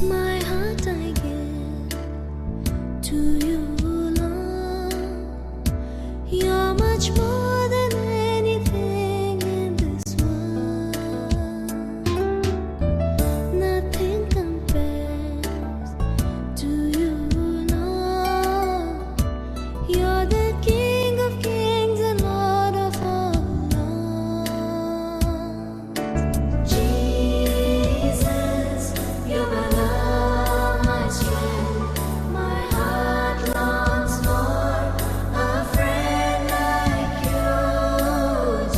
My heart I give to you, Lord. You're much more than anything in this world. Nothing compares to you, Lord. You're the King of kings and Lord of all lords. Jesus, you're my love, my strength. My heart longs for a friend like you.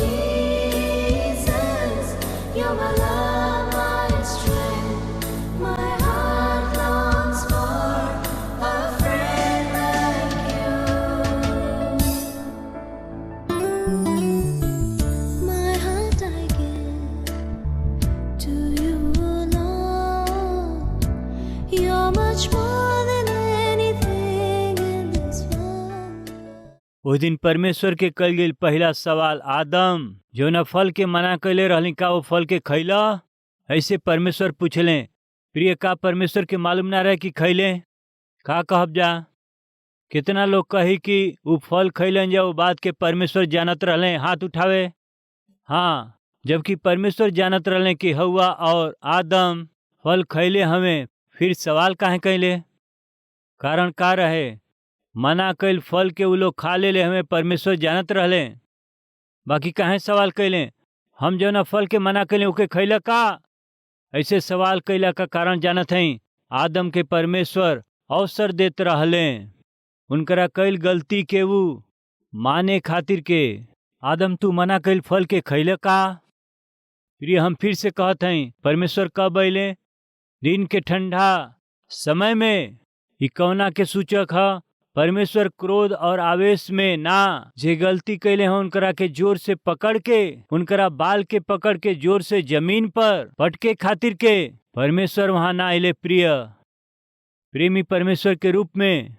Jesus, you're my love, my strength. My heart longs for a friend like you. My heart I give to you, Lord. You're much more than anything in this world. ओहि दिन परमेश्वर के कल गेल पहला सवाल, आदम जौना फल के मना कैले रहली का वो फल के खैला? ऐसे परमेश्वर पूछले। प्रिय, का परमेश्वर के मालूम ना रहे कि खैले? का कहब जा? कितना लोग कही कि उ फल खैलन जा, वो बात के परमेश्वर जानत रहले। हाथ उठावे। हाँ, जबकि परमेश्वर जानत रहले कि हवा और आदम फल खैले हमें, फिर सवाल काहे कैले? कारण का रहे? मना कैल फल के उ लोग खा ले हमें परमेश्वर जानत रहले, बाकी काहे सवाल कैले? हम जौना फल के मना कैले ओके खैला का? ऐसे सवाल कैला का कारण जानत हई, आदम के परमेश्वर अवसर देत रहले उनकरा कैल गलती के ऊ माने खातिर के। आदम तू मना कैल फल के खैले का? प्रिय, हम फिर से कहत हई, परमेश्वर कब अइले? दिन के ठंडा समय में। ई कौना के सूचक ह? परमेश्वर क्रोध और आवेश में ना, जे गलती कैले हैं उनकरा के जोर से पकड़ के, उनकरा बाल के पकड़ के जोर से जमीन पर पटके खातिर के परमेश्वर वहां ना आइले। प्रिय, प्रेमी परमेश्वर के रूप में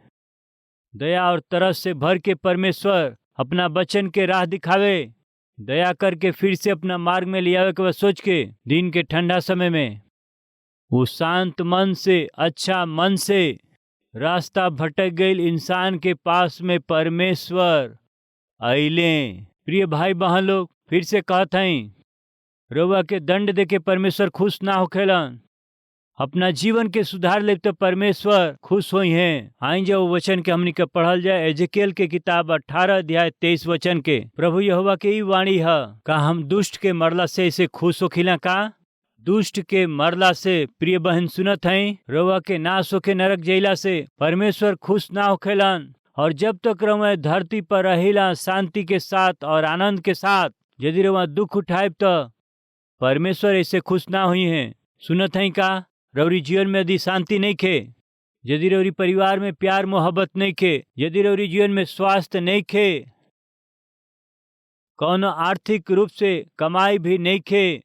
दया और तरस से भर के परमेश्वर अपना वचन के राह दिखावे, दया करके फिर से अपना मार्ग में लियावे के बस सोच के दिन के ठंडा समय में वो शांत मन से, अच्छा मन से रास्ता भटक गई इंसान के पास में परमेश्वर अइले। प्रिय भाई बहन लोग, फिर से कहत हई, रउआ के दंड दे के परमेश्वर खुश ना होखेलन। अपना जीवन के सुधार ले तो परमेश्वर खुश होई हैं। आई जाओ वचन के हमनी के पढ़ल जाए, एजेकेल के किताब 18 अध्याय 23 वचन के। प्रभु यहोवा के ई वाणी है, का हम दुष्ट के मरला से इसे खुश होखिला का? दुष्ट के मरला से प्रिय बहन सुनत हई, रउआ के नाश होके नरक जइला से परमेश्वर खुश ना होखेलन। और जब तक रउआ धरती पर रहिला शांति के साथ और आनंद के साथ, यदि रउआ दुख उठाएब तो परमेश्वर ऐसे खुश ना हुई हैं। सुनत हई का? रउरी जीवन में यदि शांति नहीं खे, यदि रउरी परिवार में प्यार मोहब्बत नहीं खे, यदि रउरी जीवन में स्वास्थ्य नहीं खे, कौनो आर्थिक रूप से कमाई भी नहीं खे,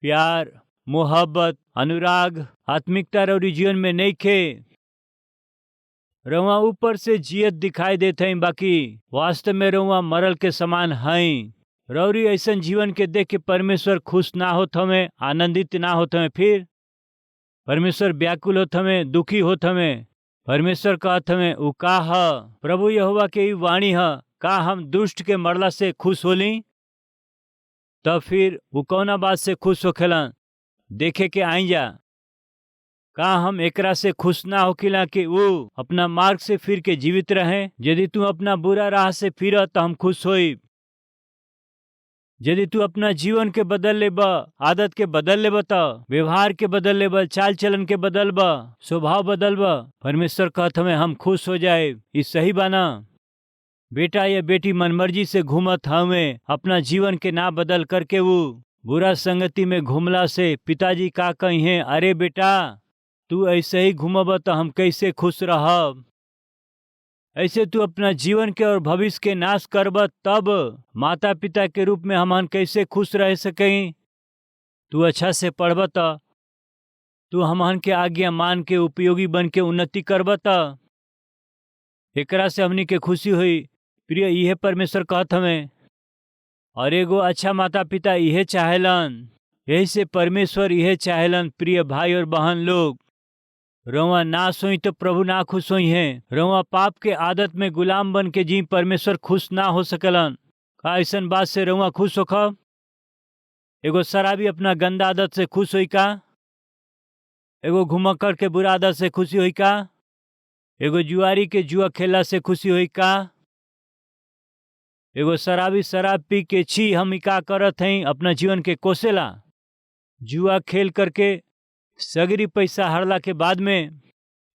प्यार मोहब्बत अनुराग आत्मिकता रउरी जीवन में नहीं खे, रउआ ऊपर से जियत दिखाई देते हैं बाकी वास्तव में रउआ मरल के समान हैं। रौरी ऐसन जीवन के देख के परमेश्वर खुश ना होत हमें, आनंदित ना होत हमें, फिर परमेश्वर व्याकुल होत हमें, दुखी होत हमें। परमेश्वर कहत हमें, उ का ह? प्रभु यहोवा के ई वाणी ह, का हम दुष्ट के मरला से खुश होली? तब फिर वो कौना बात से खुश होखेलन? देखे के आई जा। का हम एकरा से खुश ना होखिला कि वो अपना मार्ग से फिर के जीवित रहे? यदि तू अपना बुरा राह से फिर तो हम खुश होई। यदि तू अपना जीवन के बदल लेब, आदत के बदल लेब, त व्यवहार के बदल लेब, चाल चलन के बदलब, स्वभाव बदलब, परमेश्वर कहत हमें हम खुश हो जाए। ई सही बाना? बेटा या बेटी मनमर्जी से घूमत हमें, अपना जीवन के ना बदल करके वो बुरा संगति में घूमला से पिताजी का कही? अरे बेटा, तू ऐसे ही घूमब तो हम कैसे खुश रहब? ऐसे तू अपना जीवन के और भविष्य के नाश करब, तब माता पिता के रूप में हमन कैसे खुश रह सकें? तू अच्छा से पढ़ब त, तू हमहन के आज्ञा मान के उपयोगी बन के उन्नति करब त एकरा से हमनी के खुशी हुई। प्रिय, इहे परमेश्वर कहत हमें और एगो अच्छा माता पिता इहे चाहेलन। यही से परमेश्वर इहे चाहेलन। प्रिय भाई और बहन लोग, रउआ ना सोई तो प्रभु ना खुश होई है। रउआ पाप के आदत में गुलाम बन के जी, परमेश्वर खुश ना हो सकलन। का ऐसन बात से रउआ खुश होखब? एगो शराबी अपना गंदा आदत से खुश होई का? एगो घुमक्कड़ के बुरा आदत से खुशी होई का? एगो जुआरी के जुआ खेला से खुशी होई का? एगो शराबी शराब पी के, छी, हम ई का करत हई, अपना जीवन के कोसेला। जुआ खेल करके सगरी पैसा हारला के बाद में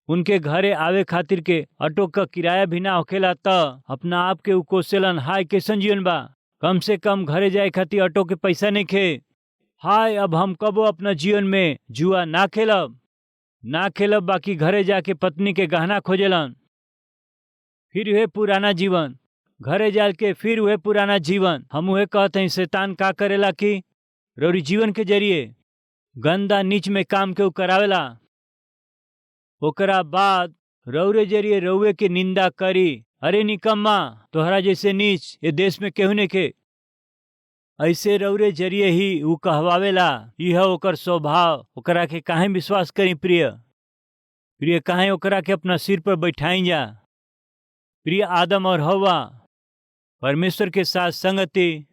उनके घरे आवे खातिर के ऑटो का किराया भी ना होखेला, त अपना आप के उ कोसेलन, हाय कैसन जीवन बा, कम से कम घरे जाए खातिर ऑटो के पैसा नहीं खे। हाय, अब हम कबो अपना जीवन में जुआ ना खेलब, ना खेलब। बाकी घरे जाके पत्नी के गहना खोजेलन, फिर वह पुराना जीवन। घरे जाके फिर वह पुराना जीवन। हम उहे कहते हैं, शैतान का करेला कि रौरी जीवन के जरिए गंदा नीच में काम के उ करावेला। ओकरा बाद रौरे जरिए रउए के निंदा करी, अरे निकम्मा, तोहरा जैसे नीच ये देश में केहू नहीं के। ऐसे रौरे जरिए ही उ कहवावेला। यह ओकर स्वभाव। ओकरा के काहे विश्वास करी प्रिय? प्रिय, काहे ओकरा के अपना सिर पर बैठाई जा? प्रिय, आदम और हवा परमेश्वर के साथ संगति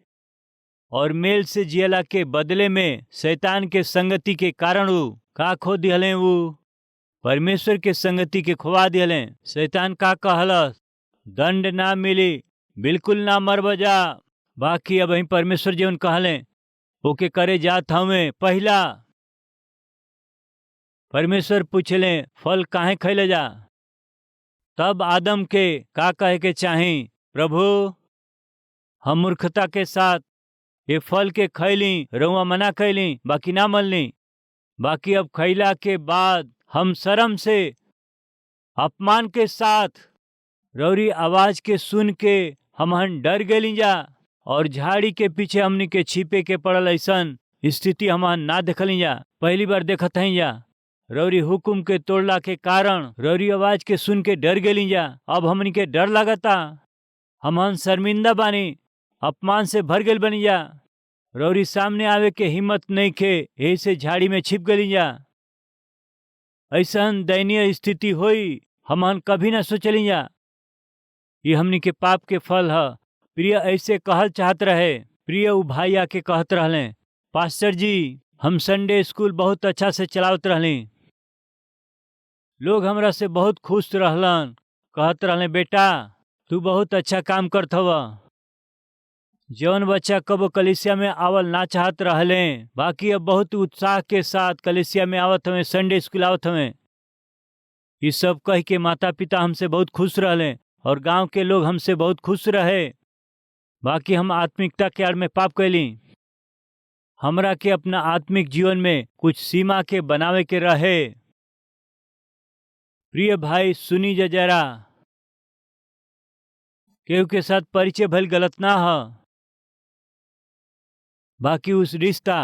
और मेल से जियला के बदले में शैतान के संगति के कारण उ का खो दिहले? उ परमेश्वर के संगति के खोवा दिहले। शैतान का कहलस? दंड ना मिली, बिल्कुल ना मर जा। बाकी अब ही परमेश्वर जीवन कहले ओके करे जात हमें। पहला परमेश्वर पूछले, फल काहे खैले जा? तब आदम के का कहे के चाही? प्रभु, हम मूर्खता के साथ ये फल के खैली, रउआ मना खैली बाकी ना मनली। बाकी अब खैला के बाद हम शर्म से, अपमान के साथ रौरी आवाज के सुन के हमहन डर गेली जा और झाड़ी के पीछे हमनी के छिपे के पड़ल। ऐसन स्थिति हमहन ना देखली जा, पहली बार देखत हई जा। रौरी हुकुम के तोड़ला के कारण रौरी आवाज के सुन के डर गेली जा। अब हमनी के डर लागता, हमहन शर्मिंदा बानी, अपमान से भर गेल बनी जा। रौरी सामने आवे के हिम्मत नहीं खे, यही से झाड़ी में छिप गली जा। ऐसन दयनीय स्थिति होई हमहन कभी ना सोचली जा। ये हमनी के पाप के फल ह। प्रिय, ऐसे कहल चाहत रहे। प्रिय, उ भाई आके कहत रहले, पास्टर जी, हम संडे स्कूल बहुत अच्छा से चलावत रहली, लोग हमरा से बहुत खुश रहलन, कहत रहले, बेटा, तू बहुत अच्छा काम करत हव। जौन बच्चा कबो कलिसिया में आवल ना चाहत रहले, बाकी अब बहुत उत्साह के साथ कलिसिया में आवत हवे, संडे स्कूल आवत हवे। ये सब कह के माता पिता हमसे बहुत खुश रहले और गांव के लोग हमसे बहुत खुश रहे। बाकी हम आत्मिकता के आड़ में पाप कैली। हमरा के अपना आत्मिक जीवन में कुछ सीमा के बनावे के रहे। प्रिय भाई, सुनी जा जरा, केहू के साथ परिचय भइल गलत ना ह, बाकी उस रिश्ता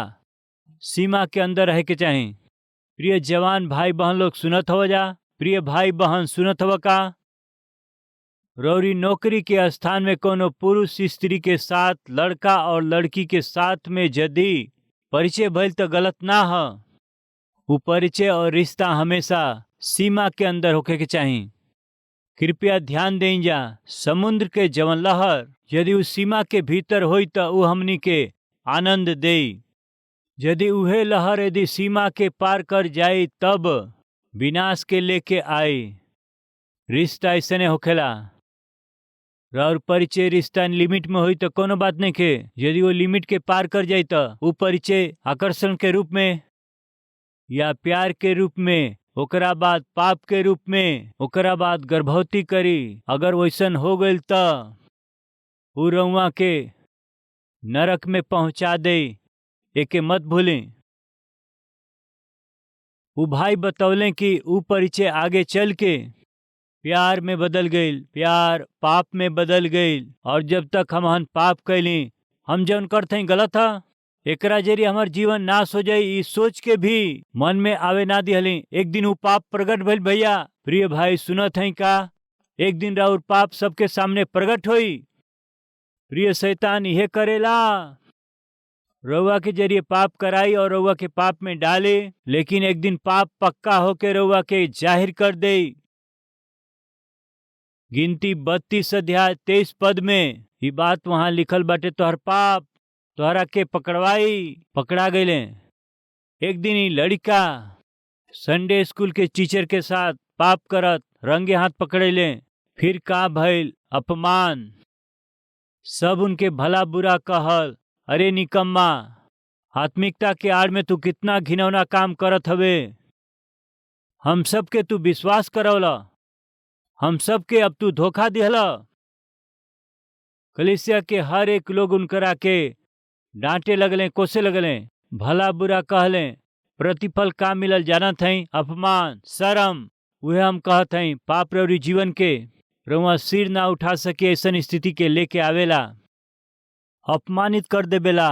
सीमा के अंदर रहे के चाही। प्रिय जवान भाई बहन लोग, सुनत हो जा? प्रिय भाई बहन, सुनत हो का? रौरी नौकरी के स्थान में कोनो पुरुष स्त्री के साथ, लड़का और लड़की के साथ में यदि परिचय भइल तो गलत ना ह। उ परिचय और रिश्ता हमेशा सीमा के अंदर होखे के चाही। कृपया ध्यान दें जा, समुद्र के जवन लहर यदि उ सीमा के भीतर होई त उ हमनी के आनंद देई। यदि उहे लहर यदि सीमा के पार कर जाई तब विनाश के लेके आई। रिश्ता ऐसने होखेला। और परिचय रिश्ता लिमिट में होई तो कोनो बात नहीं खे, यदि वो लिमिट के पार कर जाई तो वो परिचय आकर्षण के रूप में या प्यार के रूप में, ओकरा बाद पाप के रूप में, ओकरा बाद गर्भवती करी। अगर वैसन हो गइल त उ रउआ के नरक में पहुंचा दे, एके मत भूली। उ भाई बतौले कि उ परिचय आगे चल के प्यार में बदल गईल, प्यार पाप में बदल गईल। और जब तक हम पाप कैली, हम जौन करते गलत है, एकरा जरिए हमार जीवन नाश हो जाई, ई सोच के भी मन में आवे ना दिहली। एक दिन उ पाप प्रकट भइल। भैया प्रिय भाई सुनत है का? एक दिन राउर पाप सबके सामने प्रकट होई। प्रिय शैतान यह करेला, रउआ के जरिए पाप कराई और रउआ के पाप में डाले, लेकिन एक दिन पाप पक्का होके रउआ के जाहिर कर दे। गिनती 32 अध्याय 23 पद में ये बात वहां लिखल बाटे, तोहर पाप तोहरा के पकड़वाई, पकड़ा गए। एक दिन ही लड़का संडे स्कूल के टीचर के साथ पाप करत रंगे हाथ पकड़ेले। फिर का भइल? अपमान। सब उनके भला बुरा कहल, अरे निकम्मा, आत्मिकता के आड़ में तू कितना घिनौना काम करत हवे, हम सब के तू विश्वास करौला, हम सब के अब तू धोखा दिहला। कलीसिया के हर एक लोग उनकरा के डांटे लगले, कोसे लगले, भला बुरा कहले। प्रतिफल का मिलल जानत हई? अपमान, शर्म। उहे हम कहत हई, पाप रौरी जीवन के रउआ सिर ना उठा सके ऐसन स्थिति के लेके आवेला, अपमानित कर देवेला।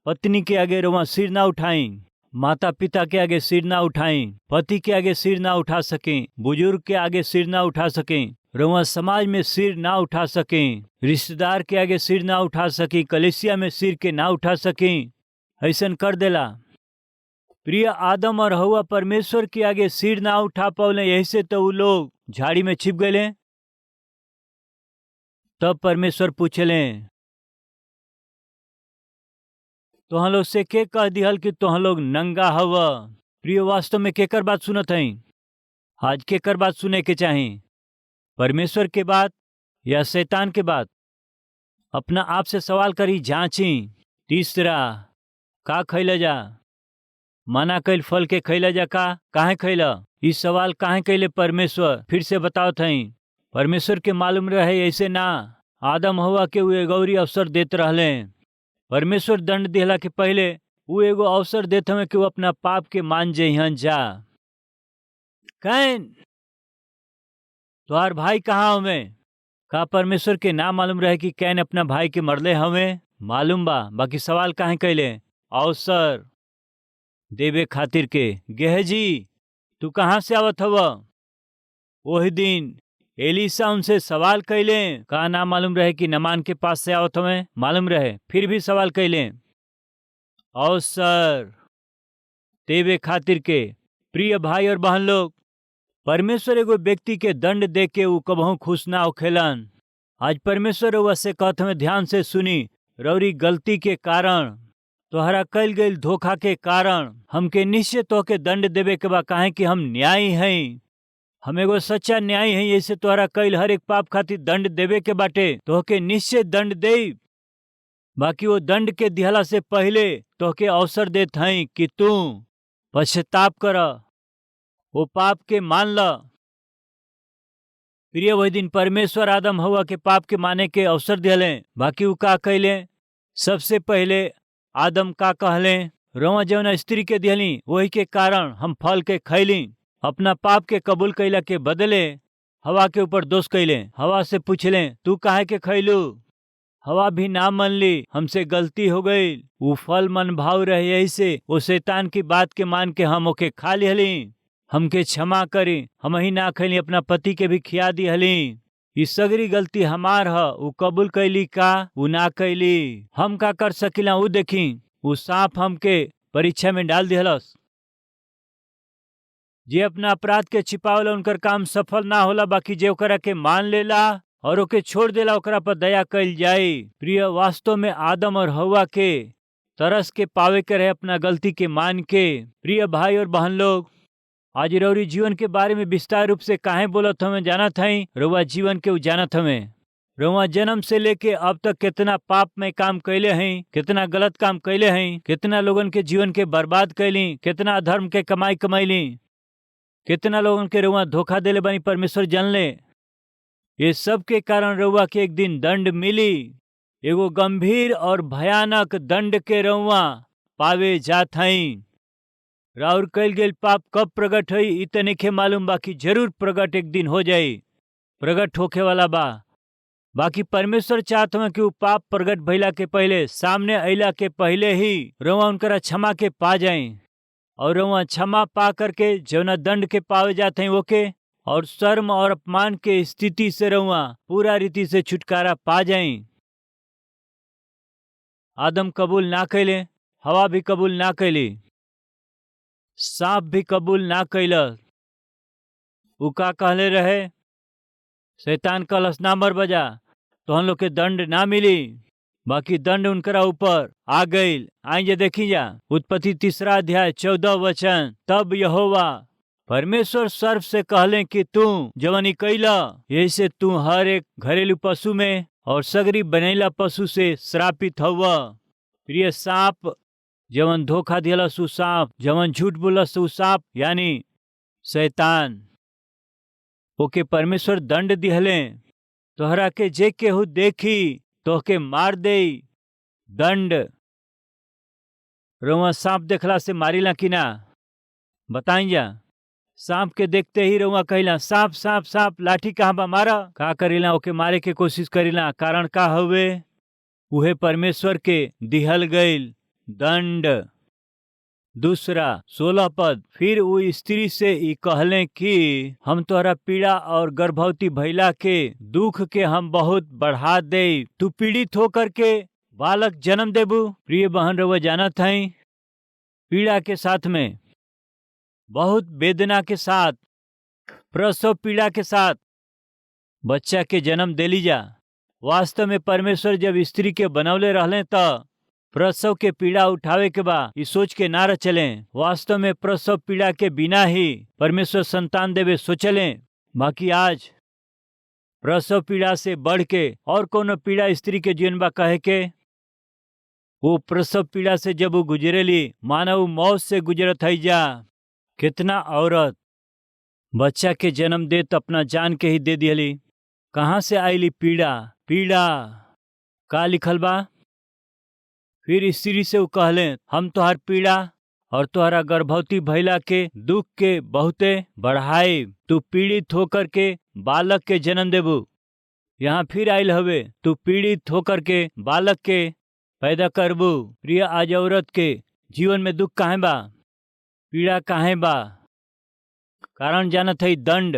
पत्नी के आगे रउआ सिर ना उठाई, माता पिता के आगे सिर ना उठाई, पति के आगे सिर ना उठा सके, बुजुर्ग के आगे सिर ना उठा सके, रउआ समाज में सिर ना उठा सके, रिश्तेदार के आगे सिर ना उठा सके, कलेसिया में सिर के ना उठा सके, ऐसन कर देला। प्रिय आदम और हवा परमेश्वर के आगे सिर ना उठा पौले, यही से तो उ लोग झाड़ी में छिप गए। तब परमेश्वर पूछले, तोहन लोग से के कह दिहल कि तोहन लोग नंगा हव? प्रिय वास्तव में केकर बात सुनत हई? आज केकर बात सुने के चाही, परमेश्वर के बात या शैतान के बात? अपना आप से सवाल करी, जांची। तीसरा, का खैला जा? मना कैल फल के खैला जा का? काहे खैला? इस सवाल काहे कैले परमेश्वर? फिर से बताओ थई। परमेश्वर के मालूम रहे ऐसे ना, आदम हवा के उ एगौरी अवसर देत रहले। परमेश्वर दंड दिहला के पहले उ एगो अवसर देत हमें कि वो अपना पाप के मान जइहन जा। Can, तुहार भाई कहाँ हमें? का परमेश्वर के ना मालूम रहे कि can अपना भाई के मरले हमें? मालूम बा, बाकी सवाल काहे कैले? अवसर देवे खातिर के। गेहजी, तू कहाँ से आवत हव? वही दिन एलिसा उनसे सवाल कैले। का ना मालूम रहे कि नमान के पास से आवत हमें? मालूम रहे, फिर भी सवाल कैले। अवसर देवे खातिर के। प्रिय भाई और बहन लोग, परमेश्वर एगो व्यक्ति के दंड दे के उ कबहू खुश ना होखेलन। आज परमेश्वर रउआ से कहत हमें, ध्यान से सुनी, रौरी गलती के कारण, तोहरा कल गईल धोखा के कारण हमके निश्चय तोहके दंड देवे के बा, काहे कि हम न्यायी हई, हम एगो सच्चा न्यायी हई। ऐसे तोहरा कईल हर एक पाप खातिर दंड देवे के बाटे, तोहके निश्चय दंड दे। बाकी वो दंड के दिहला से पहले तोहके अवसर देत हई कि तू पश्चाताप कर, वो पाप के मान ल। प्रिय वही दिन परमेश्वर आदम हवा के पाप के माने के अवसर दिहले, बाकी उ का कैले? सबसे पहले आदम का कहले, रवा जौन स्त्री के दिहली वही के कारण हम फल के खैली। अपना पाप के कबूल कैला के बदले हवा के ऊपर दोष कैले। हवा से पूछले, तू काहे के खैलू? हवा भी ना मनली, हमसे गलती हो गई, उ फल मन भाव रहे, यही से वो शैतान की बात के मान के हम ओके खा लिहली, हमके क्षमा करी, हम ही ना खैली, अपना पति के भी खिया दिहली, ई सगरी गलती हमार ह। उ कबूल कैली का? उ ना कैली। हम का कर सकिला उ देखी, उ सांप हमके परीक्षा में डाल दिहलस। जे अपना अपराध के छिपावला उनकर काम सफल ना होला, बाकी जे ओकरा के मान लेला और ओके छोड़ देला ओकरा पर दया कैल जाई। प्रिय वास्तव में आदम और हवा के तरस के पावे के रहे अपना गलती के मान के। प्रिय भाई और बहन लोग, आज रौरी जीवन के बारे में विस्तार रूप से काहे बोलत हमें जानत हई, रउआ जीवन के उ जानत हमें। रउआ जन्म से लेके अब तक कितना पाप में काम कैले हैं, कितना गलत काम कैले हैं, कितना लोगन के जीवन के बर्बाद कैली, कितना अधर्म के कमाई कमैली, कितना लोगन के रउआ धोखा देले बानी, परमेश्वर जानले। ये सब के कारण रउआ के एक दिन दंड मिली, एगो गंभीर और भयानक दंड के रउआ पावे जात हई। राउर कैल गेल पाप कब प्रकट होई इ त नइखे मालूम, बाकी जरूर प्रकट एक दिन हो जाई, प्रकट होखे वाला बा। बाकी परमेश्वर चाहत हवे कि उ पाप प्रकट भइला के पहले, सामने अइला के पहले ही रउआ उनकरा क्षमा के पा जाई और रउआ क्षमा पा करके जौना दंड के पावे जात हई ओके और शर्म और अपमान के स्थिति से रउआ पूरा रीति से छुटकारा पा जाई। आदम कबूल ना कैले, हवा भी कबूल ना कैली, सांप भी कबूल ना कैलस। उ का कहले रहे? शैतान कहलस ना मर बजा तो हम लोग के दंड ना मिली, बाकी दंड उनकरा ऊपर आ गईल। आई जे देखी जा उत्पत्ति 3 अध्याय 14 वचन। तब यहोवा परमेश्वर सर्प से कहले कि तू जवनी कैला यही से तू हर एक घरेलू पशु में और सगरी बनैला पशु से श्रापित हवा। प्रिय सांप जवन धोखा दियलस उ सांप, जवन झूठ बोलस उ सांप यानी शैतान, ओके परमेश्वर दंड दिहले। तोहरा के जे केहू देखी तोहके मार दे, दंड। रउआ सांप देखला से मारिला कि ना? बताई जा। सांप के देखते ही रउआ कहिला सांप सांप सांप, लाठी कहाँ बा मारा। का करेला? ओके मारे के कोशिश करेला। कारण का हवे? उहे परमेश्वर के दिहल गईल दंड। दूसरा 16 पद। फिर वो स्त्री से ई कहले कि हम तोहरा पीड़ा और गर्भवती भइला के दुख के हम बहुत बढ़ा दे, तू पीड़ित होकर के बालक जन्म देबू। प्रिय बहन रउआ जानत हई, पीड़ा के साथ में, बहुत वेदना के साथ, प्रसव पीड़ा के साथ बच्चा के जन्म देली जा। वास्तव में परमेश्वर जब स्त्री के बनौले रहले त प्रसव के पीड़ा उठावे के बा ई सोच के ना चले। वास्तव में प्रसव पीड़ा के बिना ही परमेश्वर संतान देवे सोचले। बाकी आज प्रसव पीड़ा से बढ़ के और कोनो पीड़ा स्त्री के जीवन बा कहे के? वो प्रसव पीड़ा से जब वो गुजरेली मानव मौत से गुजरत है जा। कितना औरत बच्चा के जन्म दे तो अपना जान के ही दे दियली। कहाँ से आईली पीड़ा? पीड़ा का लिखल बा? फिर स्त्री से उ कहले हम तोहार पीड़ा और तोहरा गर्भवती भइला के दुख के बहुते बढ़ाई, तू पीड़ित होकर के बालक के जन्म देबू। यहाँ फिर आयल हवे, तू पीड़ित होकर के बालक के पैदा करबू। प्रिय, आज औरत के जीवन में दुख काहे बा, पीड़ा काहे बा? कारण जानत है दंड।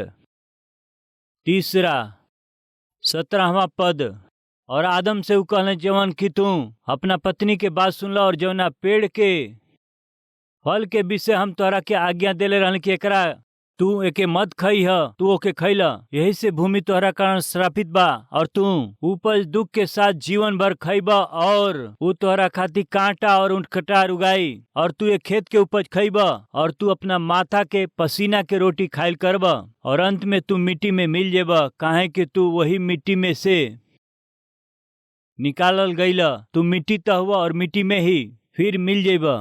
तीसरा 17वां पद। और आदम से उ कहले जवन कि तू अपना पत्नी के बात सुनला और जवना पेड़ के फल के विषय हम तोहरा के आज्ञा देले रहन कि एकरा तू एके मत खई ह, तू ओके खैला, यही से भूमि तोहरा कारण श्रापित बा और तू उपज दुख के साथ जीवन भर खैबा और उ तोहरा खातिर कांटा और उटकटार उगाई और तू एक खेत के उपज खैबा और तू अपना माथा के पसीना के रोटी खाइल करबा और अंत में तू मिट्टी में मिल जेबा, काहे कि तू वही मिट्टी में से निकालल गईल, तू मिट्टी त हुआ और मिट्टी में ही फिर मिल जेबा।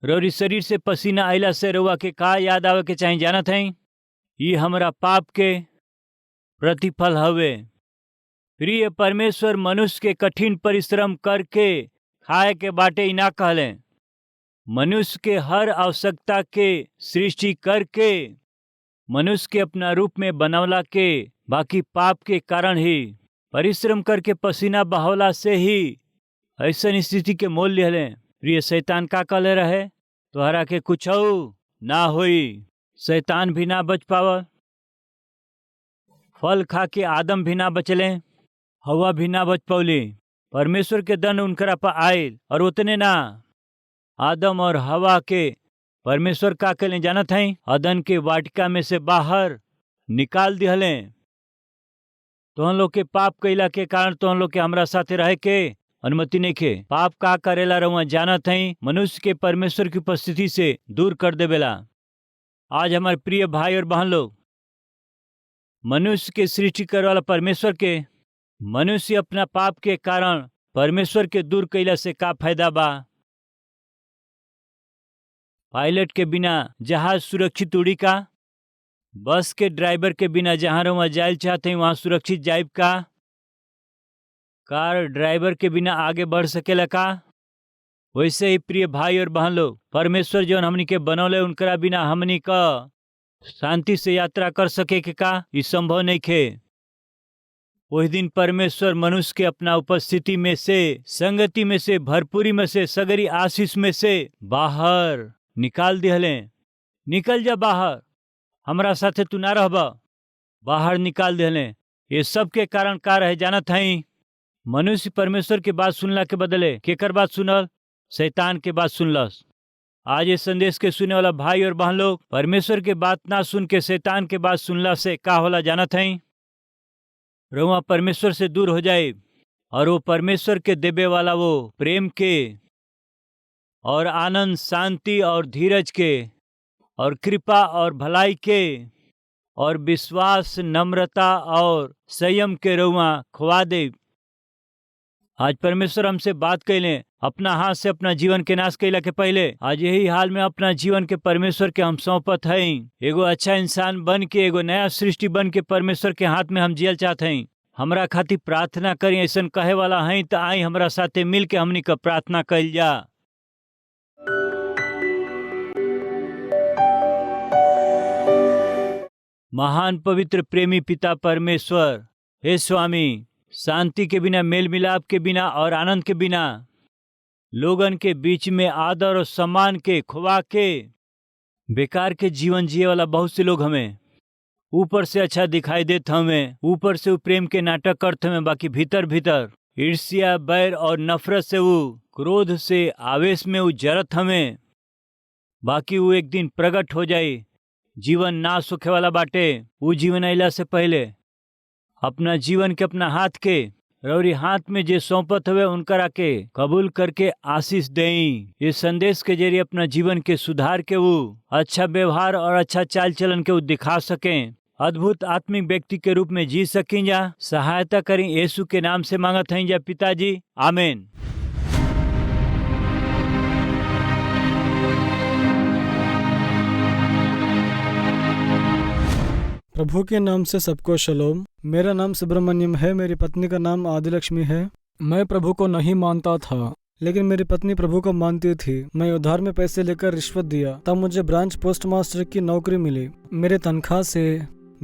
रौरी शरीर से पसीना आइला से रउआ के का याद आवे के चाही जानत हई? ये हमरा पाप के प्रतिफल हवे। प्रिय, परमेश्वर मनुष्य के कठिन परिश्रम करके खाए के बाटे ना कहले, मनुष्य के हर आवश्यकता के सृष्टि करके मनुष्य के अपना रूप में बनवला के, बाकी पाप के कारण ही परिश्रम करके पसीना बहावला से ही ऐसन स्थिति के मोल लिहले। प्रिय, शैतान का कहले रहे? तोहरा के कुछ ना होई। शैतान भी ना बच पावल, फल खा के आदम भी ना बचले, हवा भी ना बच पौली। परमेश्वर के दंड उनकरा पर आयल और उतने ना, आदम और हवा के परमेश्वर का कहले जानत हई? अदन के वाटिका में से बाहर निकाल दिहले। तोहन लोग के पाप कैला के कारण तोहन लोग के हमरा साथे रहे के अनुमति नहीं खे। पाप का करेला रउआ जानत हई? मनुष्य के परमेश्वर की उपस्थिति से दूर कर देवेला। आज हमारे प्रिय भाई और बहन लोग, मनुष्य के सृष्टि करे वाला परमेश्वर के मनुष्य अपना पाप के कारण परमेश्वर के दूर कैला से का फायदा बा? पायलट के बिना जहाज सुरक्षित उड़ी का? बस के ड्राइवर के बिना जहाँ रउआ जायल चाहते हैं वहाँ सुरक्षित जाइब का? कार ड्राइवर के बिना आगे बढ़ सकेला का? वैसे ही प्रिय भाई और बहन लोग, परमेश्वर जौन हमनी के बनौले उनकरा बिना हमनी का शांति से यात्रा कर सके के का? ई संभव नहीं खे। वही दिन परमेश्वर मनुष्य के अपना उपस्थिति में से, संगति में से, भरपूरी में से, सगरी आशीष में से बाहर निकाल दिहले। निकल जा बाहर, हमरा साथे तू ना रहब। बाहर निकाल दिहले। ये सब के कारण का रहे जानत हई? मनुष्य परमेश्वर के बात सुनला के बदले केकर बात सुनल? शैतान के बात सुनलस। आज इस संदेश के सुने वाला भाई और बहन लोग, परमेश्वर के बात ना सुन के शैतान के बात सुनला से का होला जानत हई? रउआ परमेश्वर से दूर हो जाए और वो परमेश्वर के देवे वाला वो प्रेम के और आनंद, शांति और धीरज के और कृपा और भलाई के और विश्वास, नम्रता और संयम के रउआ खुआ दे। आज परमेश्वर हमसे बात कैले, अपना हाथ से अपना जीवन के नाश कैला के पहले आज यही हाल में अपना जीवन के परमेश्वर के हम सौंपत हई। एगो अच्छा इंसान बन के, एगो नया सृष्टि बन के परमेश्वर के हाथ में हम जियल चाहत हई। हमरा खातिर प्रार्थना करी ऐसा कहे वाला हई तो आई हमरा साथे मिल के हमनी का प्रार्थना कइल जा। महान पवित्र प्रेमी पिता परमेश्वर, हे स्वामी, शांति के बिना, मेल मिलाप के बिना और आनंद के बिना लोगन के बीच में आदर और सम्मान के खुआ के बेकार के जीवन जिए वाला बहुत से लोग हमें ऊपर से अच्छा दिखाई देते हमें, ऊपर से वो प्रेम के नाटक करते हमें, बाकी भीतर भीतर ईर्ष्या, बैर और नफरत से, वो क्रोध से, आवेश में वो जरत हमें, बाकी वो एक दिन प्रकट हो जाए। जीवन ना सुखे वाला बाटे। वो जीवन अला से पहले अपना जीवन के अपना हाथ के रौरी हाथ में जे सौंपत हुए उनकरा के कबूल करके आशीष देई। ये संदेश के जरिए अपना जीवन के सुधार के वो अच्छा व्यवहार और अच्छा चाल चलन के वो दिखा सकें, अद्भुत आत्मिक व्यक्ति के रूप में जी सकें। जा सहायता करें, यीशु के नाम से मांगत हैं जा पिताजी, आमीन। प्रभु के नाम से सबको शलोम। मेरा नाम सुब्रमण्यम है, मेरी पत्नी का नाम आदिलक्ष्मी है। मैं प्रभु को नहीं मानता था, लेकिन मेरी पत्नी प्रभु को मानती थी। मैं उधार में पैसे लेकर रिश्वत दिया, तब मुझे ब्रांच पोस्टमास्टर की नौकरी मिली। मेरे तनख्वाह से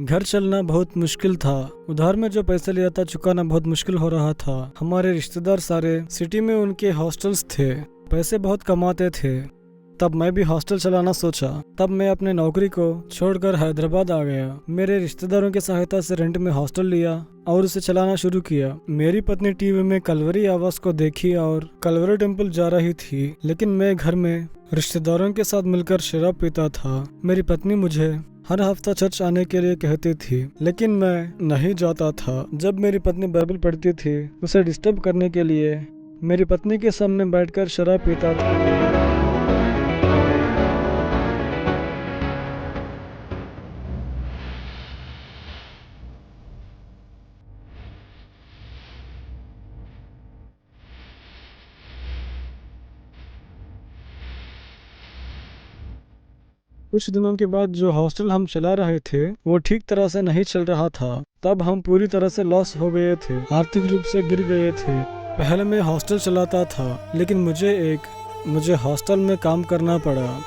घर चलना बहुत मुश्किल था। उधार में जो पैसे लिया था चुकाना बहुत मुश्किल हो रहा था। हमारे रिश्तेदार सारे सिटी में उनके हॉस्टल्स थे, पैसे बहुत कमाते थे। तब मैं भी हॉस्टल चलाना सोचा। तब मैं अपने नौकरी को छोड़कर हैदराबाद आ गया। मेरे रिश्तेदारों की सहायता से रेंट में हॉस्टल लिया और उसे चलाना शुरू किया। मेरी पत्नी टीवी में कलवरी आवास को देखी और कलवरी टेम्पल जा रही थी, लेकिन मैं घर में रिश्तेदारों के साथ मिलकर शराब पीता था। मेरी पत्नी मुझे हर हफ्ता चर्च आने के लिए कहती थी, लेकिन मैं नहीं जाता था। जब मेरी पत्नी बाइबल पढ़ती थी, उसे डिस्टर्ब करने के लिए मेरी पत्नी के सामने बैठकर शराब पीता था। कुछ दिनों के बाद जो हॉस्टल हम चला रहे थे वो ठीक तरह से नहीं चल रहा था। तब हम पूरी तरह से लॉस हो गए थे, आर्थिक रूप से गिर गए थे। पहले मैं हॉस्टल चलाता था, लेकिन मुझे हॉस्टल में काम करना पड़ा।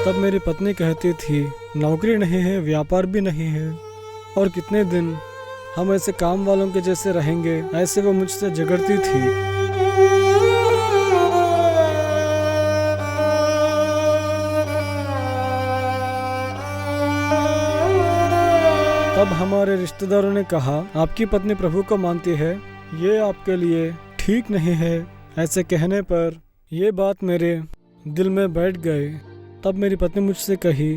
तब मेरी पत्नी कहती थी, नौकरी नहीं है, व्यापार भी नहीं है, और कितने दिन हम ऐसे काम वालों के जैसे रहेंगे। ऐसे वो मुझसे झगड़ती थी। तब हमारे रिश्तेदारों ने कहा, आपकी पत्नी प्रभु को मानती है, ये आपके लिए ठीक नहीं है। ऐसे कहने पर ये बात मेरे दिल में बैठ गई। तब मेरी पत्नी मुझसे कही,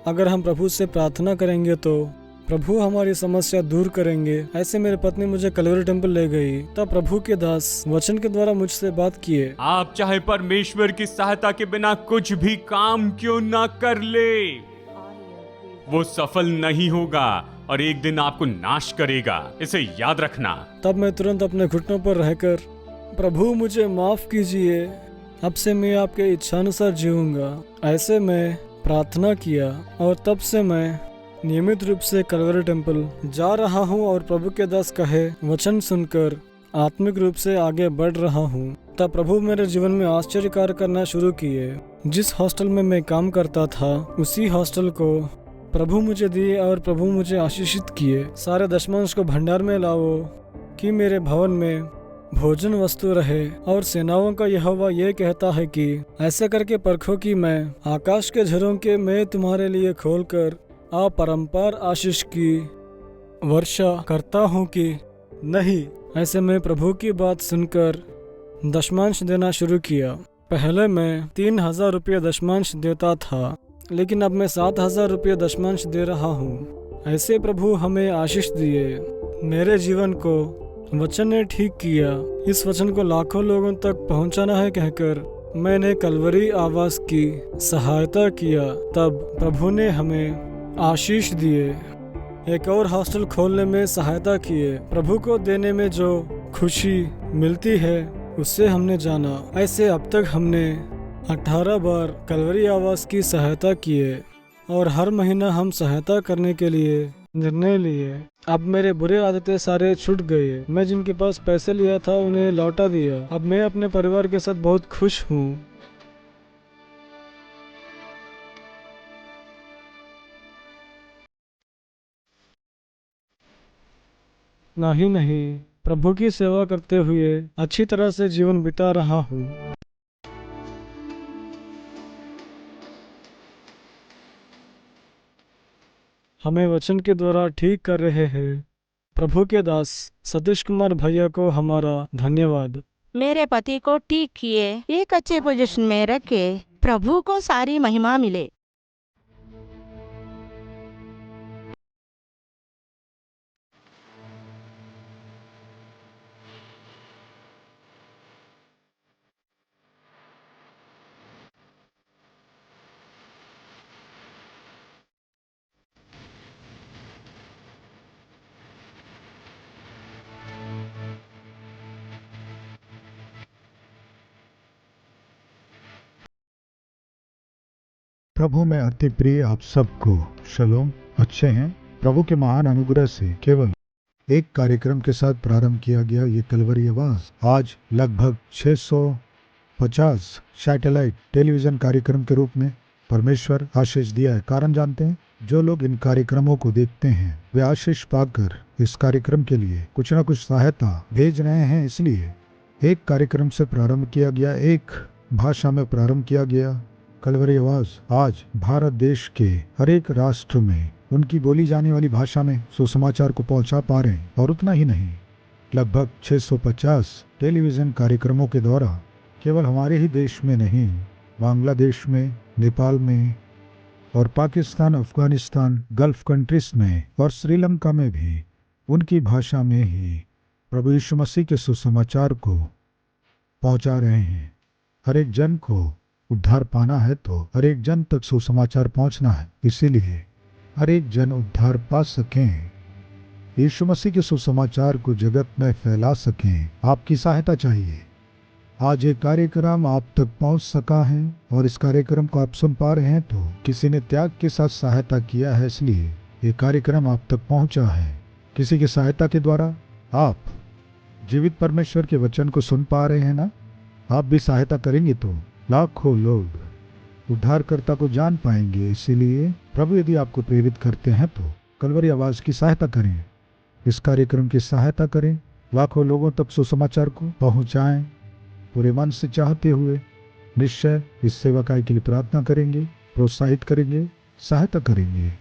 अगर हम प्रभु से प्रार्थना करेंगे तो प्रभु हमारी समस्या दूर करेंगे। ऐसे मेरी पत्नी मुझे कलवरी टेम्पल ले गई। तब प्रभु के दास वचन के द्वारा मुझसे बात किए। आप चाहे परमेश्वर की सहायता के बिना कुछ भी काम क्यों ना कर ले, वो सफल नहीं होगा और एक दिन आपको नाश करेगा। इसे याद रखना। तब मैं तुरंत अपने घुटनों पर रहकर, प्रभु मुझे माफ कीजिए, अब से मैं आपके इच्छानुसार जीऊँगा, ऐसे मैं प्रार्थना किया। और तब से मैं नियमित रूप से कलवरी टेम्पल जा रहा हूँ और प्रभु के दास कहे वचन सुनकर आत्मिक रूप से आगे बढ़ रहा हूँ। तब प्रभु मेरे जीवन में आश्चर्य कार्य करना शुरू किए। जिस हॉस्टल में मैं काम करता था उसी हॉस्टल को प्रभु मुझे दिए और प्रभु मुझे आशीषित किए। सारे दशमांश को भंडार में लाओ कि मेरे भवन में भोजन वस्तु रहे। और सेनाओं का यहोवा ये कहता है कि ऐसे करके परखो कि मैं आकाश के झरोखे मैं तुम्हारे लिए खोलकर अपरंपार आशीष की वर्षा करता हूँ कि नहीं। ऐसे मैं प्रभु की बात सुनकर दशमांश देना शुरू किया। पहले मैं 3000 रुपये दशमांश देता था, लेकिन अब मैं 7000 रुपये दशमांश दे रहा हूँ। ऐसे प्रभु हमें आशीष दिए। मेरे जीवन को वचन ने ठीक किया। इस वचन को लाखों लोगों तक पहुँचाना है कहकर मैंने कलवरी आवाज़ की सहायता किया। तब प्रभु ने हमें आशीष दिए। एक और हॉस्टल खोलने में सहायता किए। प्रभु को देने में जो खुशी मिलती है उससे हमने जाना। ऐसे अब तक हमने 18 बार कलवरी आवास की सहायता किए और हर महीना हम सहायता करने के लिए निर्णय लिए। अब मेरे बुरे आदतें सारे छूट गए। मैं जिनके पास पैसे लिया था उन्हें लौटा दिया। अब मैं अपने परिवार के साथ बहुत खुश हूँ। नहीं नहीं, प्रभु की सेवा करते हुए अच्छी तरह से जीवन बिता रहा हूँ। हमें वचन के द्वारा ठीक कर रहे हैं। प्रभु के दास सतीश कुमार भैया को हमारा धन्यवाद। मेरे पति को ठीक किए, एक अच्छे पोजीशन में रखे, प्रभु को सारी महिमा मिले। प्रभु में अति प्रिय आप सबको शलोम। अच्छे हैं। प्रभु के महान अनुग्रह से केवल एक कार्यक्रम के साथ प्रारंभ किया गया ये कलवरी आवाज आज लगभग 650 सैटेलाइट टेलीविजन कार्यक्रम के रूप में परमेश्वर आशीष दिया है। कारण जानते हैं, जो लोग इन कार्यक्रमों को देखते हैं वे आशीष पाकर इस कार्यक्रम के लिए कुछ ना कुछ सहायता भेज रहे हैं। इसलिए एक कार्यक्रम से प्रारंभ किया गया, एक भाषा में प्रारंभ किया गया कलवरी आवाज आज भारत देश के हर एक राष्ट्र में उनकी बोली जाने वाली भाषा में सुसमाचार को पहुंचा पा रहे हैं। और उतना ही नहीं, लगभग 650 टेलीविज़न कार्यक्रमों के द्वारा केवल हमारे ही देश में नहीं, बांग्लादेश में, नेपाल में और पाकिस्तान, अफगानिस्तान, गल्फ कंट्रीज में और श्रीलंका में भी उनकी भाषा में ही प्रभु यीशु मसीह के सुसमाचार को पहुंचा रहे हैं। हर एक जन को उद्धार पाना है तो हर एक जन तक सुसमाचार पहुंचना है। इसीलिए हर एक जन उद्धार पा सकें, यीशु मसीह के सुसमाचार को जगत में फैला सकें, आपकी सहायता चाहिए। आज ये कार्यक्रम आप तक पहुंच सका है और इस कार्यक्रम को आप सुन पा रहे हैं तो किसी ने त्याग के साथ सहायता किया है, इसलिए ये कार्यक्रम आप तक पहुंचा है। किसी की सहायता के द्वारा आप जीवित परमेश्वर के वचन को सुन पा रहे हैं ना। आप भी सहायता करेंगे तो लाखों लोग उद्धारकर्ता को जान पाएंगे। इसीलिए प्रभु यदि आपको प्रेरित करते हैं तो कलवरी आवाज़ की सहायता करें, इस कार्यक्रम की सहायता करें, लाखों लोगों तक सुसमाचार को पहुंचाएं। पूरे मन से चाहते हुए निश्चय इस सेवाकाई के लिए प्रार्थना करेंगे, प्रोत्साहित करेंगे, सहायता करेंगे।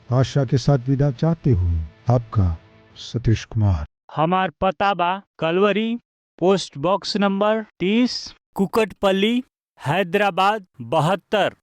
आशा के साथ विदा चाहते हुए आपका सतीश कुमार। हमार पता बा Calvary, post box number 30, Kukatpally, Hyderabad 72।